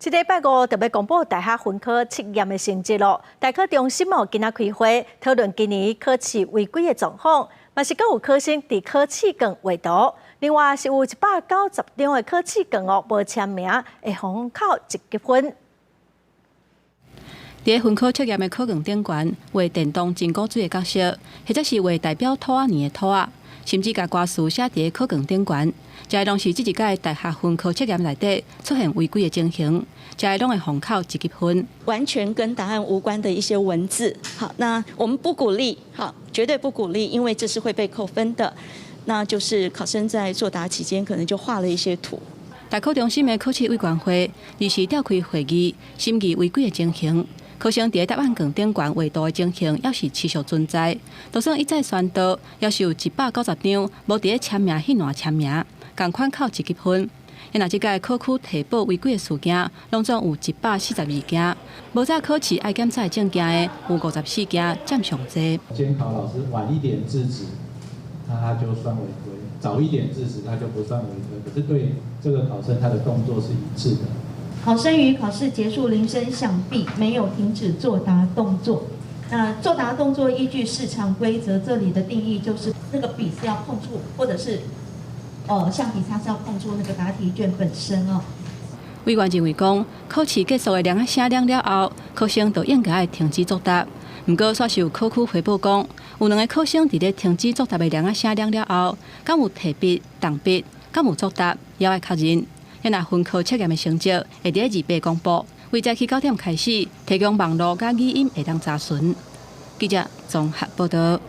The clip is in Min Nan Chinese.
這禮拜五就欲公布大學分科測驗的成績囉。大考中心哦，今仔開會討論今年考試違規的狀況，嘛是閣有考生佇考試卷畫圖。另外是有190張的考試卷哦，無簽名，會予扣一級分。佇分科測驗的考卷頂懸，畫電動真古錐的角色，或者是畫代表兔仔年的兔仔，甚至共歌詞寫佇考卷頂懸，這攏是這一屆大學分科測驗內底出現違規的情形，這攏會予扣一級分。完全跟答案無關的一些文字，好，那我們不鼓勵，好，絕對不鼓勵，因為這是會被扣分的。那就是考生在作答期間可能就畫了一些圖。大考中心的考試委員會臨時召開會議，審議違規的情形。考生佇答案卷頂懸畫圖的情形，猶是持續存在。就算一再宣導，猶是有190張無佇簽名彼欄簽名，仝款扣一級分。若這屆考區提報違規的事件，攏總有142件，無紮考試愛檢查證件的有54件，佔上濟。監考老師晚一點制止，那他就算違規；早一點制止，他就不算違規。可是對這個考生，他的動作是一致的。考生於考試結束鈴聲響畢，沒有停止作答動作。那作答動作依據試場規則，這裡的定義就是那個筆是要碰觸，或者是橡皮擦是要碰觸那個答題卷本身哦。委員認為講，考試結束的鈴仔聲響了後，考生就應該愛停止作答。毋過，煞是有考區回報講，有兩個考生佇咧停止作答的鈴仔聲響了後，敢有提筆、動筆，敢有作答，猶愛確認。若分科測驗的成績會佇28公布，為早起9點開始提供網路佮語音會當查詢。記者綜合報導。